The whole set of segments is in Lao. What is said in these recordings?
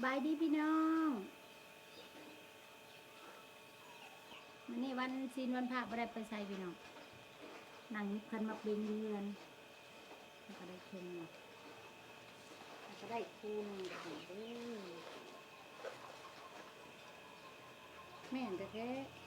ສະບາຍດີພີ່ນ້ອງ ມື້ນີ້ວັນສິນວັນພະບໍ່ໄດ້ໄປໃສພີ່ນ້ອງ ນັ່ງຫຍິບຂັນໝາກເບັງຢູ່ເຮືອນ ແລ້ວກໍໄດ້ເຄິ່ງໜຶ່ງ ແລ້ວກໍໄດ້ຄູ່ໜຶ່ງເດີ ແມ່ນແທ້ໆ.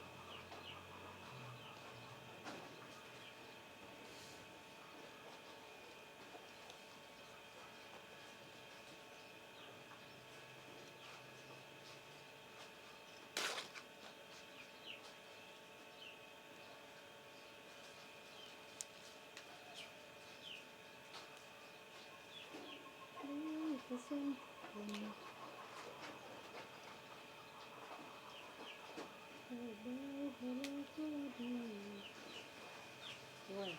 ໂອ້ຍ.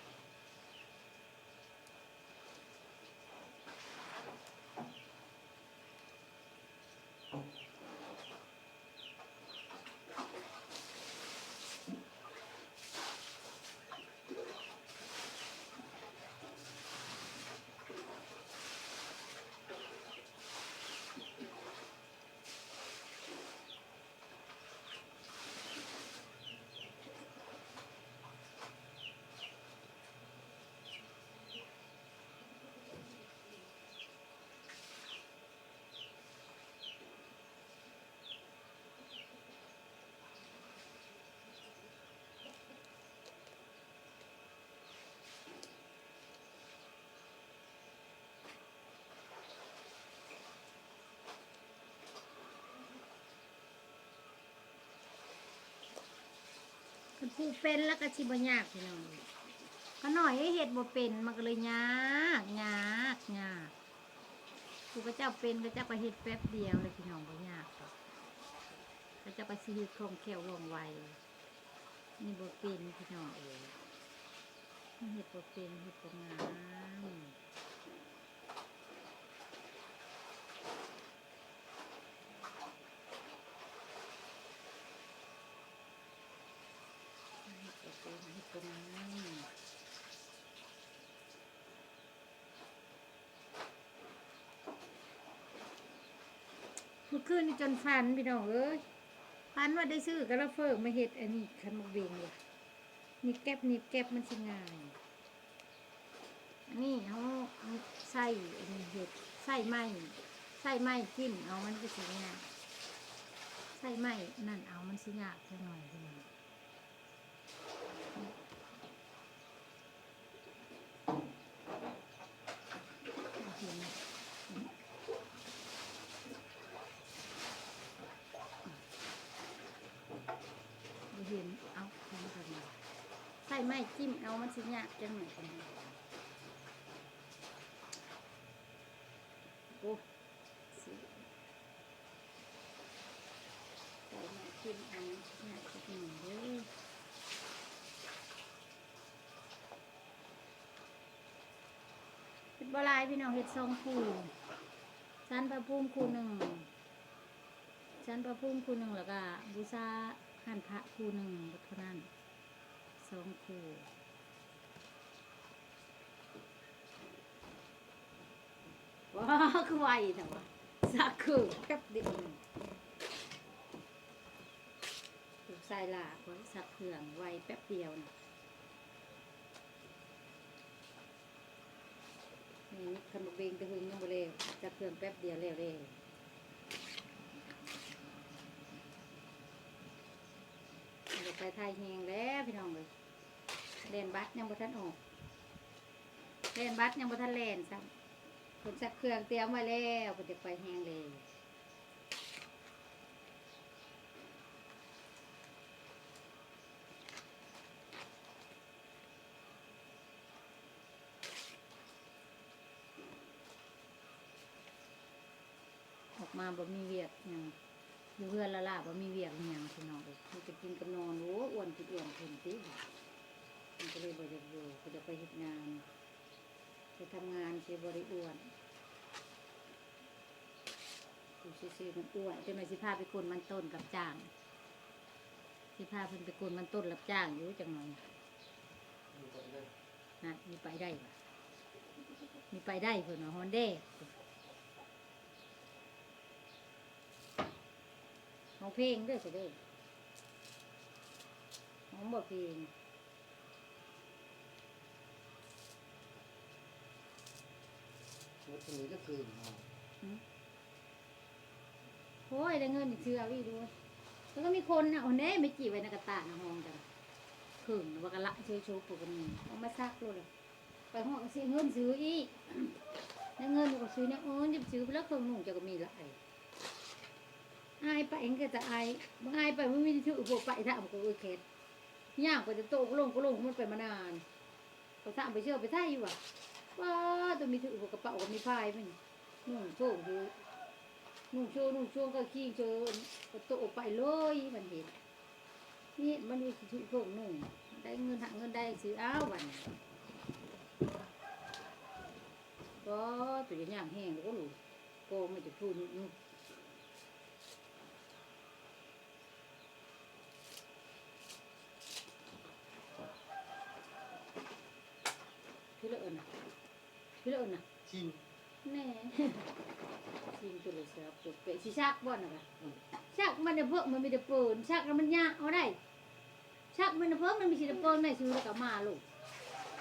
ຄັນຜູ້ເປັນແລ້ວກໍຊິບໍ່ຍາກພີ່ນ້ອງເອີຍ ຂ້ານ້ອຍເຮັດບໍ່ເປັນ ມັນກໍເລີຍຍາກ ຍາກ ຍາກ ຜູ້ເຂົາເຈົ້າເປັນ ເຂົາເຈົ້າກໍເຮັດແປັບດຽວແຫຼະພີ່ນ້ອງ ບໍ່ຍາກດອກ ເຂົາເຈົ້າກໍຊິເຮັດຄ່ອງແຄ້ວວ່ອງໄວ ນີ້ບໍ່ເປັນພີ່ນ້ອງເອີຍ ເຮັດບໍ່ເປັນ ເຮັດບໍ່ງາມ. ມື້ຄືນນີ້ຈົນຝັນພີ່ນ້ອງເອີຍ ຝັນວ່າໄດ້ຊື້ກະລາເຟີມາເຮັດອັນນີ້ ຂັນໝາກເບັງວ່າ ໜີບແກັບ ໜີບແກັບ ມັນຊິງ່າຍ. ອັນນີ້ເຮົາໃຊ້ອັນນີ້ເຮັດ ໃຊ້ໄມ້ ໃຊ້ໄມ້ຈິ້ມເອົາ ມັນກໍຊິຍາກ ໃຊ້ໄມ້ນັ້ນເອົາ ມັນຊິຍາກຈັກໜ້ອຍພີ່ນ້ອງ ບໍ່ເຫັນ ເອົາ ໃຊ້ໄມ້ຈິ້ມເອົາ ມັນຊິຍາກຈັກໜ້ອຍ ໂອ້ ໃຊ້ໄມ້ຈິ້ມເອົາ ມັນຊິຍາກຈັກໜ້ອຍເດີ ເຮັດບໍ່ຫຼາຍພີ່ນ້ອງ ເຮັດສອງຄູ່ ສານພະພູມຄູ່ໜຶ່ງ ສານພະພູມຄູ່ໜຶ່ງ ແລ້ວກະບູຊາຮ້ານພະຄູ່ໜຶ່ງ ເທົ່ານັ້ນ ສອງຄູ່. ວ້າ ຄືໄວແທ້ວະ ຊັກເຄື່ອງແປັບດຽວໜຶ່ງ ລູກຊາຍຫຼ້າຂ້ອຍຊັກເຄື່ອງໄວແປັບດຽວນະ. ນີ້ ຂັນໝາກເບັງແຕ່ຫຶງຍັງບໍ່ແລ້ວ ຈັກເຄື່ອງແປັບດຽວແລ້ວເດ້ ບໍ່ໄປຖ່າຍແຮງແລ້ວພີ່ນ້ອງເອີຍ ແລ່ນບັດຍັງບໍ່ທັນອອກ ແລ່ນບັດຍັງບໍ່ທັນແລ່ນຊ້ຳ ເພິ່ນຊັກເຄື່ອງຕຽມໄວ້ແລ້ວ ເພິ່ນຈະໄປແຮງແລ້ວ. ອອກມາບໍ່ມີວຽກຫຍັງ ຢູ່ເຮືອນລ້າໆ ບໍ່ມີວຽກອີ່ຫຍັງພີ່ນ້ອງເອີຍ ມີແຕ່ກິນກັບນອນ ໂອ້ ອ້ວນຂຶ້ນອ້ວນຂຶ້ນຕິ ມັນກໍເລີຍບໍ່ຢາກຢູ່ ກໍຢາກໄປເຮັດງານ ໄປທຳງານຊິບໍ່ໄດ້ອ້ວນ ຢູ່ຊື່ໆ ມັນອ້ວນ ຈັກໜ່ອຍຊິພາໄປກົນມັນຕົ້ນ ຮັບຈ້າງ ຊິພາເພິ່ນໄປກົນມັນຕົ້ນ ຮັບຈ້າງຢູ່ຈັກໜ່ອຍ ຫັ້ນ ມີໄປໄດ້ຫວາ ມີໄປໄດ້ເພິ່ນວ່າ ຮ້ອນແດດ. ຮ້ອງເພງເດີຊະເດີ ຮ້ອງບໍ່ເພງ. ເບິດເທົ່ານີ້ລະເຄິ່ງເນາະ. ຫືມ ໂອ້ຍ ໄດ້ເງິນອີກເທື່ອອີກດ້ວຍ. ແລ້ວກໍມີຄົນເອົາແດ່ ໄປຈີ້ໄວ້ໃນກະຕ່ານະ ຫ້ອງກັນ ເຄິ່ງວ່າກະລະເຊີໂຊກກໍມີ ເອົາມາຊັກໂລດລະ. ໄປຮອດກໍຊິເງິນຊື້ອີກ ໄດ້ເງິນກໍຊື້ແນວອື່ນ ຈະໄປຊື້ພຸ້ນລະ ເຄິ່ງນຸ່ງເຈົ້າກໍມີຫຼາຍ. ອາຍໄປຫັ້ນກໍຈະອາຍ ບັກອາຍໄປ ມັນມີຖືພວກໄປຖາມກໍ ໂອ້ຍ ແຄດ ຍ່າງໄປແຕ່ໂຕະກະໂຫຼງກະໂຫຼງ ມັນໄປມານານ ກໍຖາມໄປເຊື່ອໄປໄທຢູ່ວ່າ ວ້າ ໂຕມີຖືພວກກະເປົາກໍມີພາຍມັນ ນຸ່ງໂຊ່ງຢູ່ ນຸ່ງໂຊ່ງ ນຸ່ງໂຊ່ງກາງເກງໂຊ່ງ ໂຕະໄປເລີຍ ມັນເຫັນ ນີ້ມັນຢູ່ທີ່ຖືເຄິ່ງໜຶ່ງ ໄດ້ເງິນຫາເງິນໄດ້ຊື້ ອ້າວ ບັດນີ້ ກໍຕົວຢ່າງແຮງ ໂອ້ໂຫ ກໍມັນຈະພູນ ຄືລະເອີ້ນນະ ຄືລະເອີ້ນນະ ຊິງ ແນ່ ຊິງໂທລະສັບ ເປີດເປະ ຊິຊັກບໍ່ນະກະ ອືມ ຊັກມັນນະເພິ່ນ ມັນມີແຕ່ເປີນ ຊັກແລ້ວມັນຍາກເອົາໄດ໋ ຊັກມັນນະເພິ່ນ ມັນມີຊິໄດ້ເປີນ ແມ່ຊື້ແລ້ວກໍມາໂລດ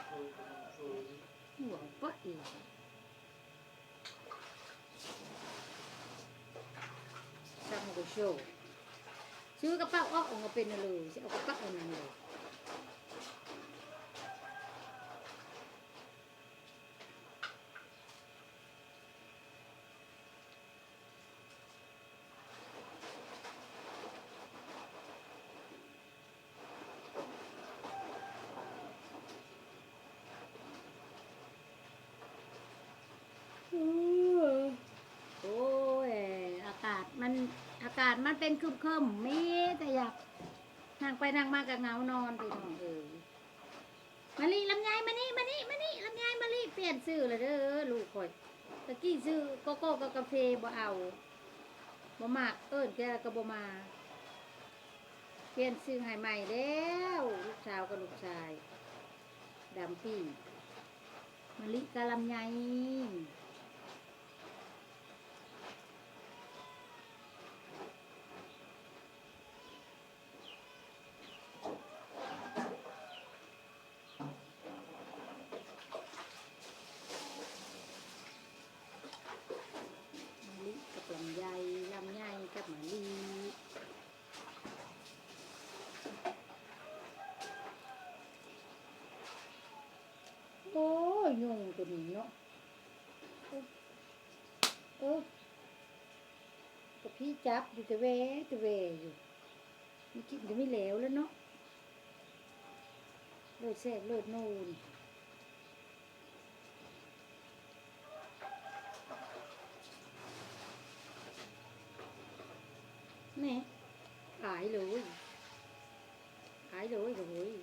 ເອີ ເອີ ເອີ ຫົວປະອີກ ຊັກມັນກໍໂຊ ຊື້ກະເປົາອອກ ອອກມາເປັນອັນເລີຍ ຊິເອົາກະເປົາອັນນັ້ນເລີຍ. ໂອ້ຍ ອາກາດມັນ ອາກາດມັນເປັນຄຶມໆ ມີແຕ່ຢາກນັ່ງໄປນັ່ງມາກໍເຫງົານອນ ພີ່ນ້ອງເອີຍ. ມະລິ ລຳໄຍ ມານີ້ ມານີ້ ມານີ້ ລຳໄຍ ມະລິ ປ່ຽນຊື່ລະເດີລູກຂ້ອຍ ຕະກີ້ຊື່ໂກໂກ້ກັບກາເຟ ບໍ່ເອົາ ບໍ່ມັກ ເອີ້ນແຕ່ກໍບໍ່ມາ ປ່ຽນຊື່ໃຫ້ໃໝ່ແລ້ວ ລູກສາວກັບລູກຊາຍ ດຳປີ ມະລິກັບລຳໄຍ. ມະລິກັບລຳໄຍ ລຳໄຍກັບມະລິ ໂອ້ຍ ຍຸງໂຕນີ້ເນາະ ເອີ ເອີ ກະພີຈັບຢູ່ແຕ່ແວ່ແຕ່ແວ່ຢູ່. ມັນກິນກໍມີແລ້ວແຫຼະເນາະ ເລີດແຊບເລີດໂນນ ແນ່ ອາຍເລີຍ ອາຍເລີຍ ໂອ້ຍ.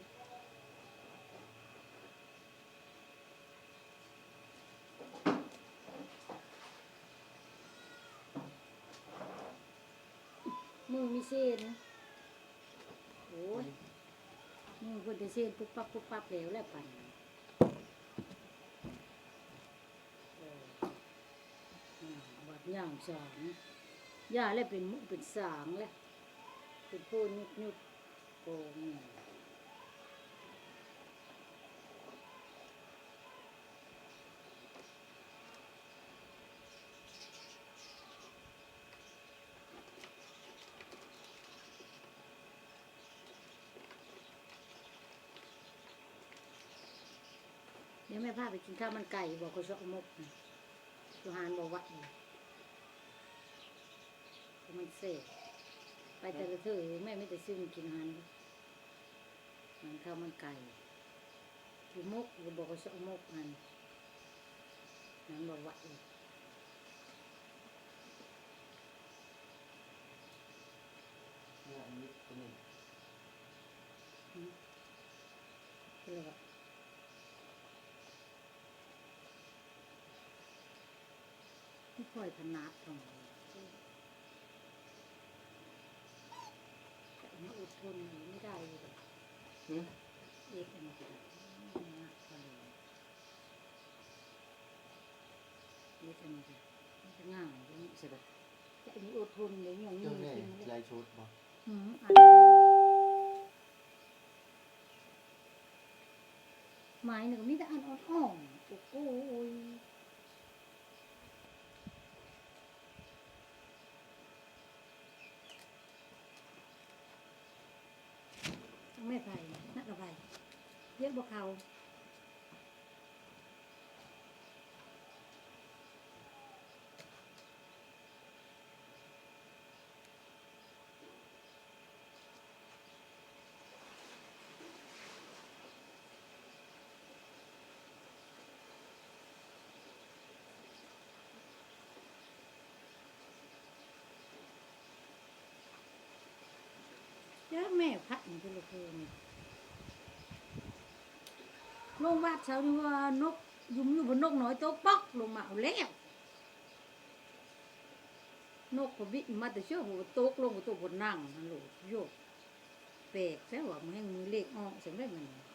ມືມີເຊນ ໂອ້ຍ ມືເພິ່ນໄດ້ເຊນປຸບປັບປຸບປັບແລ້ວແຫຼະປານນີ້ ໂອ້ຍ ອ່າ ບາດຍ່າງສາງ ຢ່າແລ້ວ ເປັນໝູ່ເປັນສາງແລ້ວ ເປັນໂພຍຸບໆ ໂອ້ຍ. ດຽວແມ່ພາໄປກິນເຂົ້າມັນໄກ່ຢູ່ບໍ່ ເຂົາເຊາະໝົກນະ ຢູ່ຮ້ານບໍ່ໄຫວ ເພາະມັນແຊບ ໄປແຕ່ລະເທື່ອແມ່ມີແຕ່ຊື້ກິນຫັ້ນ ຮ້ານເຂົ້າມັນໄກ່ ຢູ່ໝົກຢູ່ບໍ່ ເຂົາເຊາະໝົກຫັ້ນ ນັ້ນບໍ່ໄຫວ ອັນນີ້ຕົວນີ້ ຫືມ ເປັນລະຫວາ? ບໍ່ຄ່ອຍຖະໜັດເທົ່າໃດ ແຕ່ມັນອົດທົນ ມັນໄດ້ຢູ່ດອກ ຫືມ ເຮັດອັນນີ້ກໍໄດ້ ມັນໜັກກວ່າເດີມ ເຮັດອັນນີ້ກໍ ມັນກໍງ່າຍເດ້ ໃຊ່ບໍ່? ຈະມີອົດທົນເດ້ ຫຍັງມີ ເຈົ້າແນ່ ກິນ ໄລຟ໌ສົດບໍ່? ອືມ ອັນ ໄມ້ນີ້ກໍມີແຕ່ອັນອ່ອນໆ ໂອ້ໂຫຍ. ແມ່ໃຜ ນັກລະໄພ ວຽກບໍ່ເຂົ້າ. ຈັກແມ່ພັດນີ້ແຕ່ລະຄືນ ລົງວັດເຊົ້ານີ້ວ່ານົກ ຢູ່ ຢູ່ບໍ່ນົກນ້ອຍຕົກປອກລົງມາເອົາແລ້ວ. ນົກກໍບິນມາແຕ່ເຊົ້າ ໂຫ ຕົກລົງກໍຕົກ ບໍ່ນັ່ງຫັ້ນໂລດ. ໂຢ ແປກແທ້ວ່າ ມື້ແຮງມື້ເລກອອກຊັ້ນໄດ໋ມັນ.